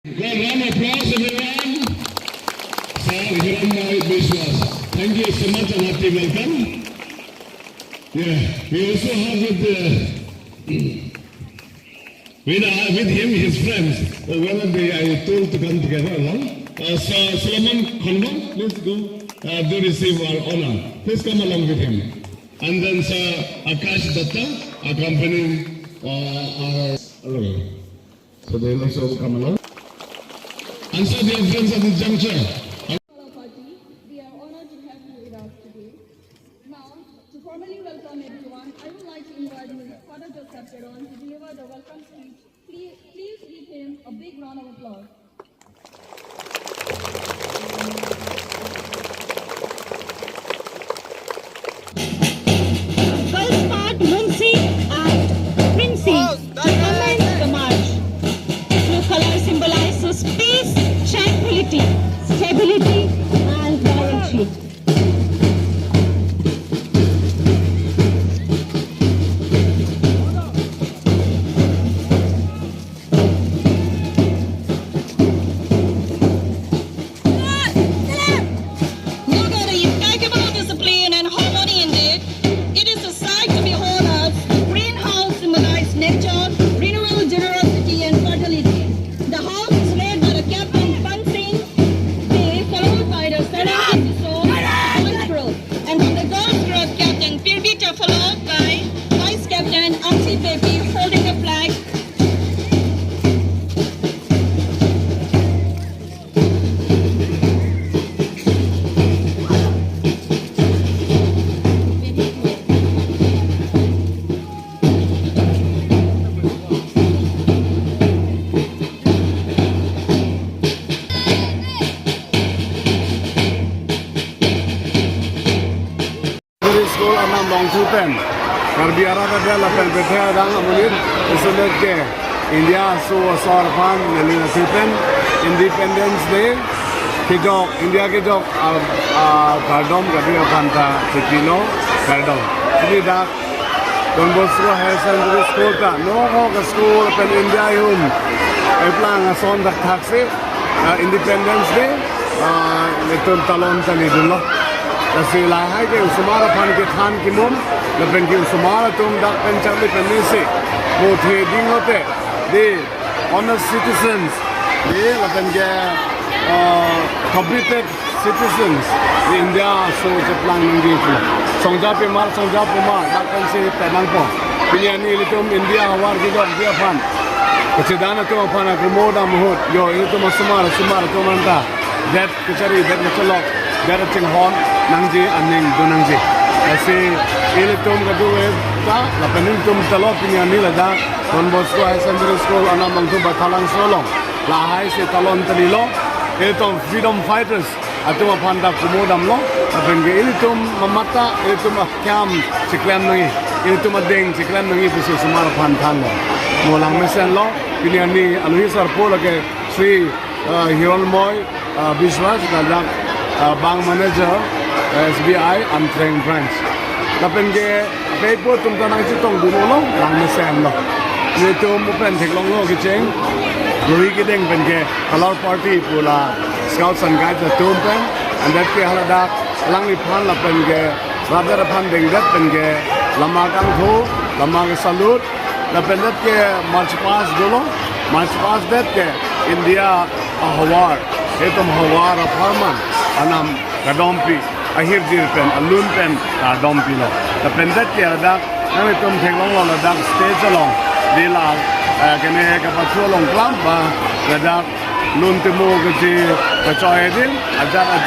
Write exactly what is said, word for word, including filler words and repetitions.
Well, round of applause, everyone. Sir Hiranmoy Biswas. Thank you so much and hearty welcome. Yeah, we also have with the, with, uh, with him, his friends. Uh, one of the, I told to come together along. Uh, Sir Solomon Khonwang, please go, uh, do receive our honor. Please come along with him. And then Sir Akash Datta, accompanying, uh, our, so they will also come along. And so, dear friends, at this juncture, Party, we are honored to have you with us today. Now, to formally welcome everyone, I would like to invite Mister Father Joseph Teron to deliver the welcome speech. Please, please give him a big round of applause. First part, Munsi and Princey, to commence the march. Blue color symbolizes peace, tranquility, stability, and loyalty. Look at the impeccable discipline and harmony in it. It is a sight to behold as green house symbolize nature, renewal, generosity, and fertility. The house is led by the captain Pansing Bey, followed by the seventh officer, Vice Group, and from the girls group, Captain Pirbita, followed by Vice Captain Auntie Baby holding the flag. School anam along thu pen Karbi arat adet lapen pethe adang amonit isulet ke India aso asor aphan neli nasi pen Independence Day kejok, India kejok, ah, ah, kardom kardom aphan ta chepilo, kardom. Pini dak Don Bosco Higher Secondary School ta nohok school pen India ahum eplang ason dak thak si, ah, Independence Day, ah, netum talon tali dunlo. Lasi lahai ke osomar aphan kethan kimum, lapen ke osomar atum dak pen chakli pen nisi, muthe ding lote, the honest citizens, the lapen ke, ah, committed citizens, the India aso cheplang nangji pu. Songja pimar, songja pimar, dak pensi penang po. Pini arni ilitum India havar kejokji aphan, kachedan atum aphan akumodam ahut, yo, ilitum osomar, osomar atum anta det kachari, det kachelok, det kachinghon nangji aning do nangji. Lasi ilitum kadu-et ta, lapen ilitum talon pini arni ladak Don Bosco Higher Secondary School anam along thu Bathalang so along lahai si talon talilo. Ilitum freedom fighters atum aphan ta kumodamlo, lapen ke ilitum mamat ta, ilitum akam chiklem nangji, ilitum adeng chiklem nangji pusi osomar aphan thanlo. Mo langmesenlo, pini arni alohi sarpo lake Shri, uh, Hiranmoy, uh, Biswas, ladak, uh, Bank Manager, uh, S B I, Amtreng Branch. Lapen ke pei po atum ta nangchetong dunlo, langmesenlo. Netum pen theklonglo kecheng, lori kedeng pen ke color party pu la Scouts and Guides atum pen, and that ke haladak alangliphan lapen ke radar aphan dengdet pen ke lama kangthu, lama ke salute, lapen det ke march past dolo, march past det ke India ahavar, itum havar apharman anam kadompi, ahirjir pen, alun pen kadompilo. Lapen det ke ladak nanglitum theklonglo ladak stage along, dila, eh, kene kapathu along klam ba ladak lun timo kachepachoi din, ajat ajat